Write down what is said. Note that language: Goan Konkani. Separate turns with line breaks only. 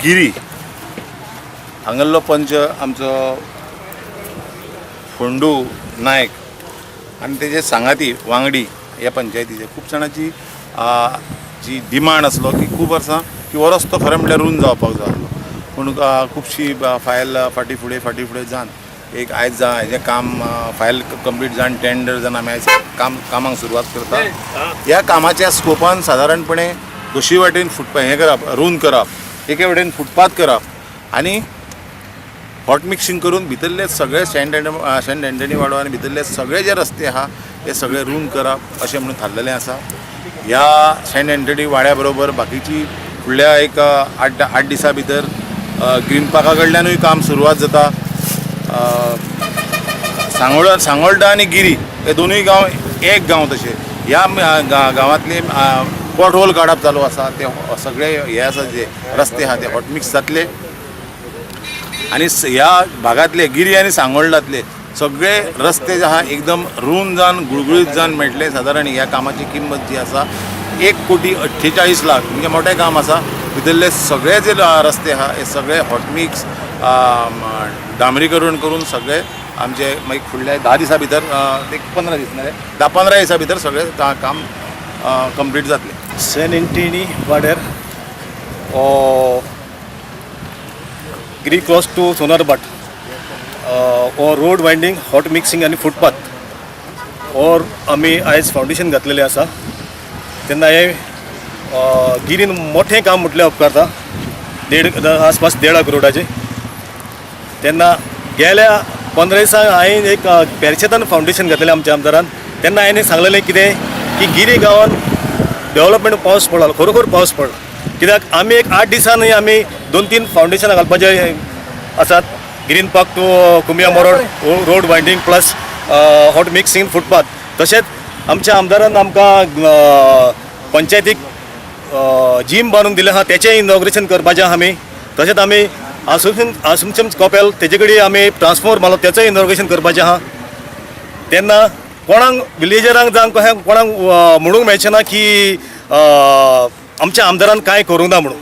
गिरी हांगल्लो पंच आमचो फोंडू नायक आनी तेजे सांगाती वांगडी ह्या पंचायतीचे खूब जाणांची जी डिमांड आसलो की खूब वर्सां की हो रस्तो खरें म्हणल्यार रूंद जावपाक जाय आसलो. पूण खुबशी फायल फाटीं फुडें फाटीं फुडें जावन एक आयज जा हेजें काम फायल कंप्लीट जावन टेंडर जावन आमी आयज काम कामाक सुरवात करता. ह्या कामाच्या स्कोपान सादारणपणे दोशी वाटेन फुटपाथ हें करप, रूंद करप, एके वटेन फुटपाथ करप आनी हॉट मिक्सिंग करून भितरले सगळे सेंट एंटनी वाडो आनी भितरले सगळे जे रस्ते आहा ते सगळे रूंद करप अशें म्हणून थारलेलें आसा. ह्या सेंट एंटनी वाड्या बरोबर बाकीची फुडल्या एक 8 दिसां भितर ग्रीन पार्का कडल्यानूय काम सुरवात जाता. सांगोल्डा आनी गिरी हे दोनूय गांव एक गांव तशे ह्या गांवांतले पॉट होल काडप चालू आसा. ते सगळे हे आसा जे रस्ते आहा ते हॉट मिक्स जातले आनी ह्या भागांतले गिरी आनी सांगोल्डांतले सगळे रस्ते जे आहा एकदम रूंद जावन गुळगुळीत जावन मेळटले. सादारण ह्या कामाची किंमत जी आसा 1,48,00,000, म्हणजे मोठें काम आसा. भितरले सगळे जे रस्ते आहा हे सगळे हॉट मिक्स डांबरीकरण करून सगळे आमचे मागीर फुडल्या 10 दिसां भितर, एक 15 दीस न्ही, 10-15 दिसां भितर सगळें काम कंप्लीट जातलें.
सेंट एंटनी वाड्यार गिरी क्रॉस टू सोनारभाट हो रोड वायंडींग, हॉट मिक्सिंग आनी फुटपाथ और आमी आयज फावंडेशन घातलेलें आसा. तेन्ना हें गिरीन मोठें काम म्हटल्यार उपकारता, देड आसपास देडा करोडाचें. तेन्ना गेल्या 15 दिसांक हांवें एक पेरशेतान फावंडेशन घातलेलें आमच्या आमदारान. तेन्ना हांवें सांगलेलें कितें की गिरी गांवान डेवलपमेंट पावस पडलो, खरोखर पावस पडलो. कित्याक आमी एक 8 दिसांनी आमी 2-3 फावंडेशनां घालपाचे आसात. Green park to Cumbiya Marol road winding plus hot mixing footpath. तशेंच आमच्या आमदारान आमकां पंचायतीक जीम बांदून दिलें आहा, तेचें इनॉग्रेशन करपाचें आहा आमी. तशेंच आमी आसुमशन कॉपेल तेजे कडेन आमी ट्रान्सफॉर्मर मारलो, तेचोय इनॉग्रेशन करपाचें आहा. तेन्ना कोणाक विलेजरांक जावं कशें कोणाक म्हणूंक मेळचें ना की आमच्या आमदारान कांय करूंक ना म्हणून.